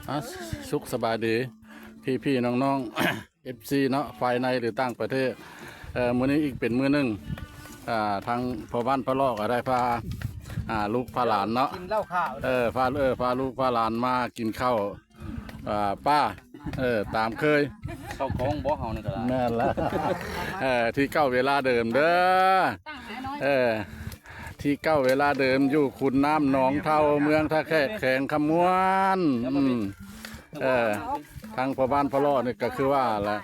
ອ່າ ສຸກສະບາຍດີພີ່ໆນ້ອງໆ ເອັຟຊີເນາະ ພາຍໃນ ຫຼື ຕ່າງປະເທດ. ເອີ ມື້ນີ້ອີກເປັນມື້ໜຶ່ງ ອ່າ ທາງພໍ່ບ້ານພະເລາະກໍໄດ້ພາ ອ່າ ລູກພາຫຼານເນາະ ກິນເຫຼົ້າຂາວ ເອີ ພາ ເອີ ພາລູກພາຫຼານມາກິນເຂົ້າ ອ່າ ປ່າ ເອີ ຕາມເຄີຍ ເຂົ້າກ້ອງບໍ່ເຮົານີ້ກໍໄດ້ ແມ່ນລະ ເອີ ທີ່ເກົ່າເວລາເດີມເດີ ເອີ ທີ່ເກົ່າເວລາເດີມ ຢູ່ຂຸນນ້ຳໜອງເທົາ ເມືອງທ່າແຂກ ແຂວງຄຳມ່ວນ ອືມ ເອີ ທາງພໍ່ບ້ານພະເລາະນີ້ກໍຄືວ່າລະ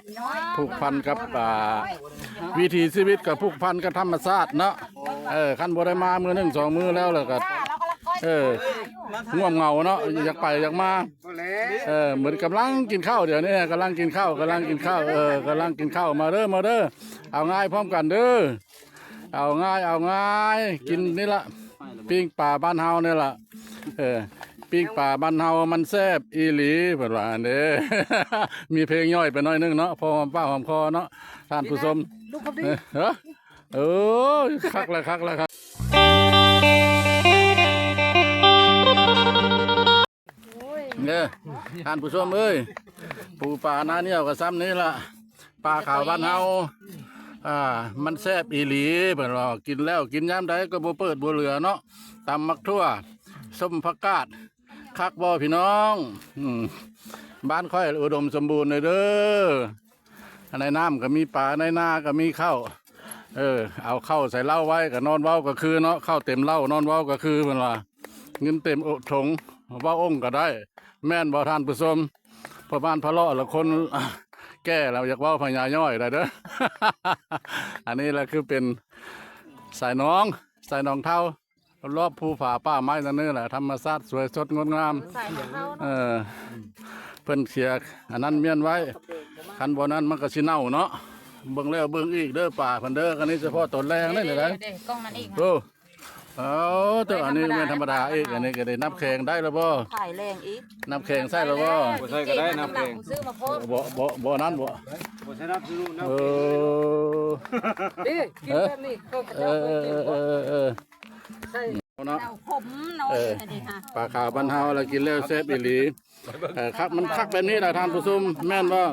ຜູກພັນກັບ ອ່າ ວິຖີຊີວິດ ກໍຜູກພັນກັບທຳມະຊາດເນາະ ເອີ ຄັນບໍ່ໄດ້ມາມື້ໜຶ່ງສອງມື້ແລ້ວ ແລ້ວກໍ ເອີ ງ່ວງເຫງົາເນາະ ຢາກໄປຢາກມາ ເອີ ມື້ນີ້ກຳລັງກິນເຂົ້າ ດຽວນີ້ກຳລັງກິນເຂົ້າ ກຳລັງກິນເຂົ້າ ເອີ ກຳລັງກິນເຂົ້າ ມາເດີ ມາເດີ ເອົາງ່າຍພ້ອມກັນເດີ ເອົາງ່າຍ ເອົາງ່າຍ ກິນນີ້ລະ ປີ້ງປາບ້ານເຮົານີ້ລະ ເອີ ປີ້ງປາບ້ານເຮົາມັນແຊບອີ່ຫຼີ ເພິ່ນວ່າຫັ້ນເດ້ ມີເພງຍ່ອຍໄປໜ້ອຍໜຶ່ງເນາະ ພໍຫອມປາກຫອມຄໍເນາະ ທ່ານຜູ້ຊົມ ເອີ ໂອ້ຍ ຄັກລະ ຄັກລະ ຄັກ. ເດີ ທ່ານຜູ້ຊົມເອີຍ ປູປາໜ້າໜຽວກໍຊ່ຳນີ້ລະ ປາຂາວບ້ານເຮົາ ອ່າ ມັນແຊບອີ່ຫຼີ ເພິ່ນວ່າ ກິນແລ້ວກິນຍາມໃດກໍບໍ່ເປີດບໍ່ເຫຼືອເນາະ ຕຳໝາກຖົ່ວ ສົ້ມຜັກກາດ ຄັກບໍ່ພີ່ນ້ອງ? ອືມ ບ້ານຂ້ອຍອຸດົມສົມບູນເດີ ໃນນ້ຳກໍມີປາ ໃນນາກໍມີເຂົ້າ ເອີ ເອົາເຂົ້າໃສ່ເລົ້າໄວ້ ກໍນອນເວົ້າກະຄືເນາະ ເຂົ້າເຕັມເລົ້າ ນອນເວົ້າກະຄື ເພິ່ນວ່າ ເງິນເຕັມອົ ຖົງ ເວົ້າອົ່ງກໍໄດ້ ແມ່ນບໍ່ທ່ານຜູ້ຊົມ? ພໍ່ບ້ານພະເລາະລະຄົນແກ່ລະ ຢາກເວົ້າພະຍາຍ່ອຍໄດ້ເດີ ອັນນີ້ລະຄືເປັນສາຍໜອງ ສາຍໜອງເທົາ ລອບພູຜາປ່າໄມ້ນັ້ນນີ້ແຫຼະ ທຳມະຊາດສວຍສົດງົດງາມ ສາຍໜອງເຮົາເນາະ ເອີ ເພິ່ນເສຍອັນນັ້ນມ້ຽນໄວ້ ຄັນບໍ່ນັ້ນມັນກໍຊິເນົ່າເນາະ ເບິ່ງແລ້ວເບິ່ງອີກເດີ ປາເພິ່ນເດີ ອັນນີ້ສະເພາະຕອນແລງເດ້ ເດ້ ເດ້ ເດ້ ກ້ອງນັ້ນອີກ ໂອ້ ເອົາເຕີ ອັນນີ້ແມ່ນທຳມະດາອີກ ອັນນີ້ກໍໄດ້ ນ້ຳແຂງໄດ້ແລ້ວບໍ່? ຂາຍແລງອີກ ນ້ຳແຂງໃສ່ແລ້ວບໍ່? ບໍ່ໃສ່ກໍໄດ້ ນ້ຳແຂງ ຊື້ມາພ້ອມ ບໍ່ ບໍ່ ບໍ່ນັ້ນບໍ່? ບໍ່ໃສ່ນ້ຳຊື້ນ້ຳ ເອີ ເດ້ ກິນແບບນີ້ ເອີ ເອີ ເອີ ເອີ ເອີ ເອີ ເອີ ເນາະ ເອົາຂົມເນາະ ເອີ ປາຂາວບ້ານເຮົາລະກິນແລ້ວແຊບອີ່ຫຼີ ເອີ ຄັກ ມັນຄັກແບບນີ້ລະທ່ານຜູ້ຊົມ ແມ່ນບໍ່?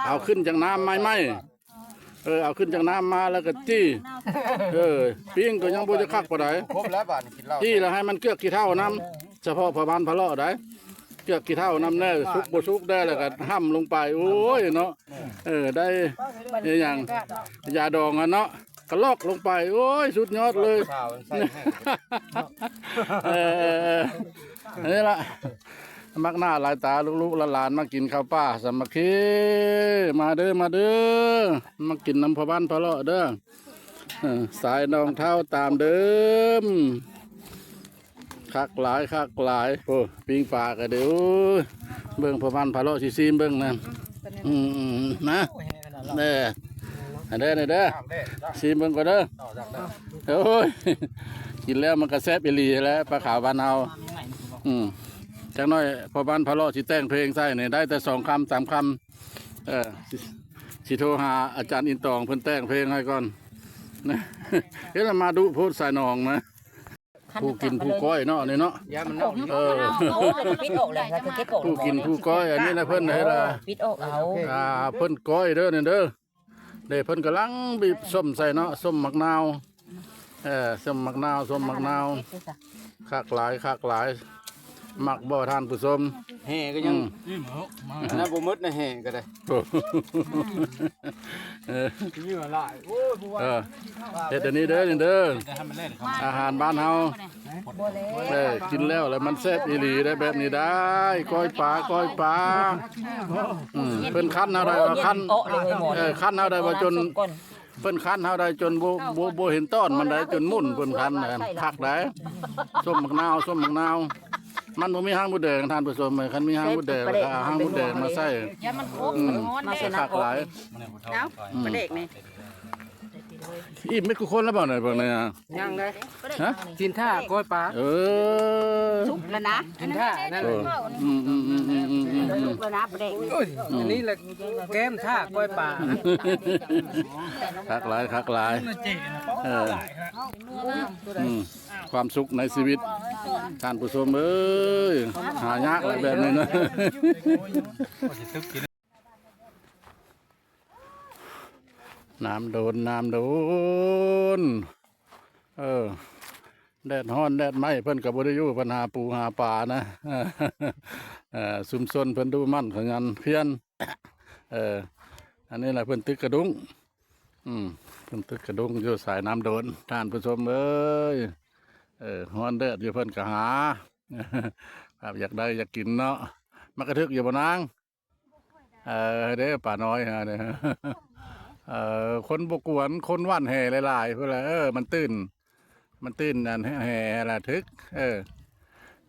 ເອົາຂຶ້ນຈາກນ້ຳໃໝ່ໆ ເອີ ເອົາຂຶ້ນຈາກນ້ຳມາແລ້ວກໍຈີ່ ເອີ ປີ້ງກໍຍັງບໍ່ຈະຄັກປານໃດ ຄົບແລ້ວບາດນີ້ກິນເຫຼົ້າ ຈີ່ແລ້ວໃຫ້ມັນເກືອກຂີ້ເຖົ້ານຳ ສະເພາະພໍ່ບ້ານພະເລາະໃດ ເກືອກຂີ້ເຖົ້ານຳແດ່ ສຸກບໍ່ສຸກແດ່ ແລ້ວກໍຫ້ຳລົງໄປ ໂອ້ຍເນາະ ເອີ ໄດ້ອີຫຍັງ ຢາດອງຫັ້ນເນາະ ກະລອກລົງໄປ ໂອ້ຍ ສຸດຍອດເລີຍ ເອີ ເອີ ເອີ ອັນນີ້ລະ ມັກໜ້າຫຼາຍຕາ ລູກໆຫຼານໆ ມາກິນເຂົ້າປ່າສາມັກຄີ ມາເດີ ມາເດີ ມາກິນນຳພໍ່ບ້ານພະເລາະເດີ ເອີ ສາຍໜອງເທົາຕາມເດີມ ຄັກຫຼາຍ ຄັກຫຼາຍ ໂອ້ ປີ້ງປາກໍເດີ ໂອ້ຍ ເບິ່ງພໍ່ບ້ານພະເລາະຊິຊີມເບິ່ງນະ ອືມໆ ນະ ເດີ ອັນເດີ ນີ້ເດີ ຊີມເບິ່ງກ່ອນເດີ ໂອ້ຍ ກິນແລ້ວມັນກໍແຊບອີ່ຫຼີແຫຼະ ປາຂາວບ້ານເຮົາ ອືມ ຈັກໜ້ອຍພໍ່ບ້ານພະເລາະຊິແຕ່ງເພງໃສ່ນີ້ ໄດ້ແຕ່ສອງຄຳ ສາມຄຳ ເອີ ຊິ ຊິໂທຫາອາຈານອິນຕອງ ເພິ່ນແຕ່ງເພງໃຫ້ກ່ອນ ເຮັດໃຫ້ມາດຸໂພດສາຍໜອງນະ ຜູ້ກິນຜູ້ກ້ອຍເນາະ ອັນນີ້ເນາະ ເອີ ໂອ້ ມັນປິດອອກແລ້ວ ຄືເກັບອອກ ຜູ້ກິນຜູ້ກ້ອຍ ອັນນີ້ນະ ເພິ່ນໃຫ້ລະ ປິດອອກເອົາ ອ່າ ເພິ່ນກ້ອຍເດີ ນີ້ເດີ ເດ້ ເພິ່ນກຳລັງບີບສົ້ມໃສ່ເນາະ ສົ້ມໝາກນາວ ເອີ ສົ້ມໝາກນາວ ສົ້ມໝາກນາວ ຄັກຫຼາຍ ຄັກຫຼາຍ ມັກບໍ່ທ່ານຜູ້ຊົມ? ແຫ່ກໍຍັງ ອືມ ອັນນັ້ນບໍ່ໝົດນະ ແຫ່ກໍໄດ້ ເອີ ເອີ ເຮັດອັນນີ້ເດີ ນີ້ເດີ ອາຫານບ້ານເຮົາ ເອີ ກິນແລ້ວລະມັນແຊບອີ່ຫຼີໄດ໋ ແບບນີ້ໄດ້ ກ້ອຍປາ ກ້ອຍປາ ອືມ ເພິ່ນຄັນເຮົາໄດ້ວ່າຄັນ ເອີ ຄັນເຮົາໄດ້ວ່າຈົນ ເພິ່ນຄັນເຮົາໄດ້ຈົນບໍ່ ບໍ່ ບໍ່ເຫັນຕ້ອນມັນໄດ້ ຈົນໝຸ່ນເພິ່ນຄັນນະ ຄັກໄດ໋ ສົ້ມໝາກນາວ ສົ້ມໝາກນາວ ມັນບໍ່ມີຫາງມົດແດງທ່ານຜູ້ຊົມ ຄັນມີຫາງມົດແດງ ແລ້ວກໍເອົາຫາງມົດແດງມາໃສ່ ຢ່າມັນຄົບ ອືມ ມັນຮ້ອນ ມັນຈະຄັກຫຼາຍ ເອົາ ອືມ ປາແດກນີ້ ອີ່ມເບິດທຸກຄົນແລ້ວບໍ່ນີ້ ເບິ່ງແດ່? ຍັງເດ້. ຮະ? ກິນຖ້າກ້ອຍປາ. ເອີ ສຸກແລ້ວນະ ກິນຖ້ານັ້ນ. ເອີ ອືມໆໆໆໆ ສຸກແລ້ວນະ ປາແດກ. ໂອ້ຍ ອັນນີ້ແຫຼະແກ້ມຖ້າກ້ອຍປາ. ຄັກຫຼາຍ ຄັກຫຼາຍ. ເອີ ອືມ ຄວາມສຸກໃນຊີວິດ ທ່ານຜູ້ຊົມເອີຍ ຫາຍາກແຫຼະແບບນີ້ນະ. ນ້ຳໂດນ ນ້ຳໂດນ. ເອີ ແດດຮ້ອນແດດໄໝ້ ເພິ່ນກໍບໍ່ໄດ້ຢູ່ ເພິ່ນຫາປູຫາປານະ. ເອີ ຊຸມຊົນເພິ່ນດຸໝັ່ນຂະຫຍັນພຽນ. ເອີ ອັນນີ້ລະເພິ່ນຕຶກກະດຸງ. ອືມ ເພິ່ນຕຶກກະດຸງຢູ່ສາຍນ້ຳໂດນ ທ່ານຜູ້ຊົມເອີຍ. ເອີ ຮ້ອນແດດຢູ່ ເພິ່ນກໍຫາ ແບບຢາກໄດ້ຢາກກິນເນາະ. ມັກກະທຶກຢູ່ບໍ່ນາງ? ເອີ ເດ້ ປານ້ອຍເຮົາເດ້. ເອີ ຄົນບໍ່ກວນ ຄົນຫວ່ານແຫຫຼາຍໆ ພຸ້ນລະ. ເອີ ມັນຕື່ນ ມັນຕື່ນອັນແຫລະ ຖືກ. ເອີ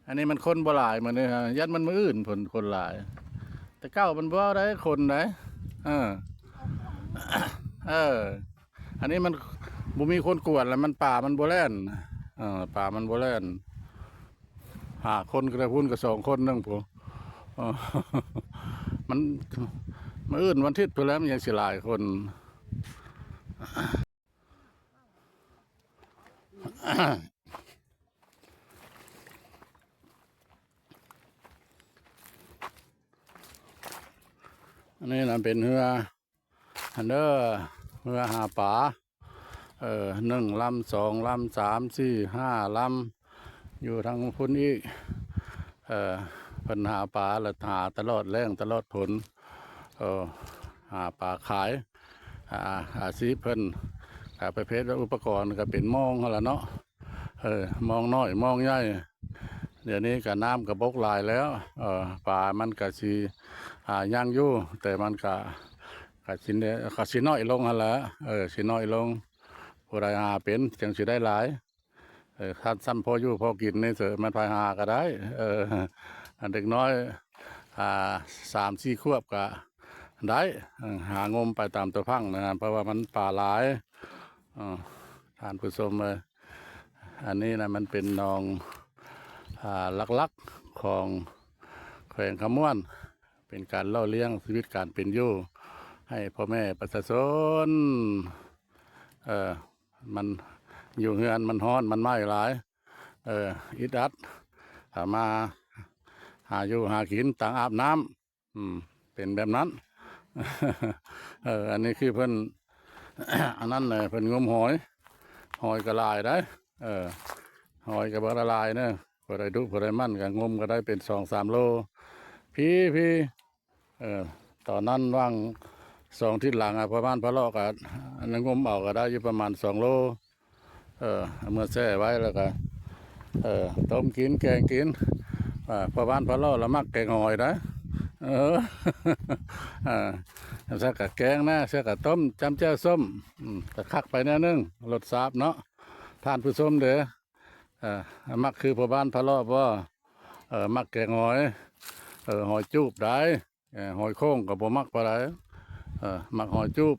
ອັນນີ້ມັນຄົນບໍ່ຫຼາຍມື້ນີ້ ຢ້ານມັນມື້ອື່ນພຸ້ນຄົນຫຼາຍ. ແຕ່ເກົ່າມັນບໍ່ໄດ້ຄົນໃດ. ເອີ ເອີ ອັນນີ້ມັນບໍ່ມີຄົນກວນລະ ມັນ ປາມັນບໍ່ແລ່ນ. ເອີ ປາມັນບໍ່ແລ່ນ. ຫ້າຄົນກໍໄດ້ ພຸ້ນກໍສອງຄົນໜຶ່ງພຸ້ນ. ເອີ ມັນ ມື້ອື່ນວັນທິດພຸ້ນແຫຼະ ມັນຍັງຊິຫຼາຍຄົນ. ອັນນີ້ນະເປັນເຮືອ ອັນເດີ ເຮືອຫາປາ. ເອີ ໜຶ່ງລຳ ສອງລຳ ສາມ ສີ່ ຫ້າລຳ ຢູ່ທາງພຸ້ນອີກ. ເອີ ເພິ່ນຫາປາ ແລະ ຫາຕະຫຼອດແລ້ງຕະຫຼອດຝົນ. ເອີ ຫາປາຂາຍ ອາ ອາຊີບເພິ່ນ. ກະປະເພດວ່າອຸປະກອນກະເປັນມອງຫັ້ນລະເນາະ. ເອີ ມອງນ້ອຍມອງໃຫຍ່. ດຽວນີ້ກະນ້ຳກະບົກຫຼາຍແລ້ວ ເອີ ປາມັນກະຊິ ອາ ຍັງຢູ່ ແຕ່ມັນກະ ກະຊິ ກະຊິນ້ອຍລົງຫັ້ນແຫຼະ. ເອີ ຊິນ້ອຍລົງ. ຜູ້ໃດຫາເປັນຈັ່ງຊິໄດ້ຫຼາຍ. ເອີ ຄັນຊ້ຳພໍຢູ່ພໍກິນນີ້ເສີ ມັນໃຜຫາກະໄດ້. ເອີ ອັນເດັກນ້ອຍ ອາ ສາມສີ່ຂວບກະໄດ້. ເອີ ຫາງົມໄປຕາມຕົວພັງນະ ເພາະວ່າມັນປາຫຼາຍ. ເອີ ທ່ານຜູ້ຊົມເອີຍ ອັນນີ້ນະມັນເປັນໜອງ ອາ ຫຼັກໆຂອງແຂວງຄຳມ່ວນ ເປັນການຫຼໍ່ລ້ຽງຊີວິດການເປັນຢູ່ໃຫ້ພໍ່ແມ່ປະຊາຊົນ. ເອີ ມັນຢູ່ເຮືອນມັນຮ້ອນມັນໄໝ້ຫຼາຍ ເອີ ອຶດອັດ ເອົາມາຫາຢູ່ຫາກິນ ຕ່າງອາບນ້ຳ. ອືມ ເປັນແບບນັ້ນ. ເອີ ອັນນີ້ຄືເພິ່ນ ອັນນັ້ນແຫຼະ ເພິ່ນງົມຫອຍ ຫອຍກໍຫຼາຍໄດ໋. ເອີ ຫອຍກໍບໍ່ໄດ້ຫຼາຍເດີ ຜູ້ໃດດຸຜູ້ໃດໝັ່ນກໍງົມກໍໄດ້ເປັນສອງສາມໂລ. ພີ້ ພີ້ ເອີ ຕອນນັ້ນຫວ່າງສອງທິດຫຼັງ ອາ ພໍ່ບ້ານພາເລາະກໍ ອັນນັ້ນ ງົມເອົາກໍໄດ້ຢູ່ປະມານສອງໂລ. ເອີ ເອົາເມືອແຊ່ໄວ້ແລ້ວກໍ ເອີ ຕົ້ມກິນແກງກິນ. ອາ ພໍ່ບ້ານພາເລາະລະມັກແກງຫອຍໄດ໋. ເອີ ອາ ຊັ້ນກໍແກງນະ ຊັ້ນກໍຕົ້ມ ຈ້ຳແຈ່ວສົ້ມ. ອືມ ກໍຄັກໄປແນວໜຶ່ງ ລົດຊາບເນາະ ທ່ານຜູ້ຊົມເດີ. ເອີ ມັກຄືພໍ່ບ້ານພາເລາະບໍ່? ເອີ ມັກແກງຫອຍ ເອີ ຫອຍຈູບໄດ໋. ເອີ ຫອຍໂຂ່ງກໍບໍ່ມັກປານໃດ ເອີ ມັກຫອຍຈູບ.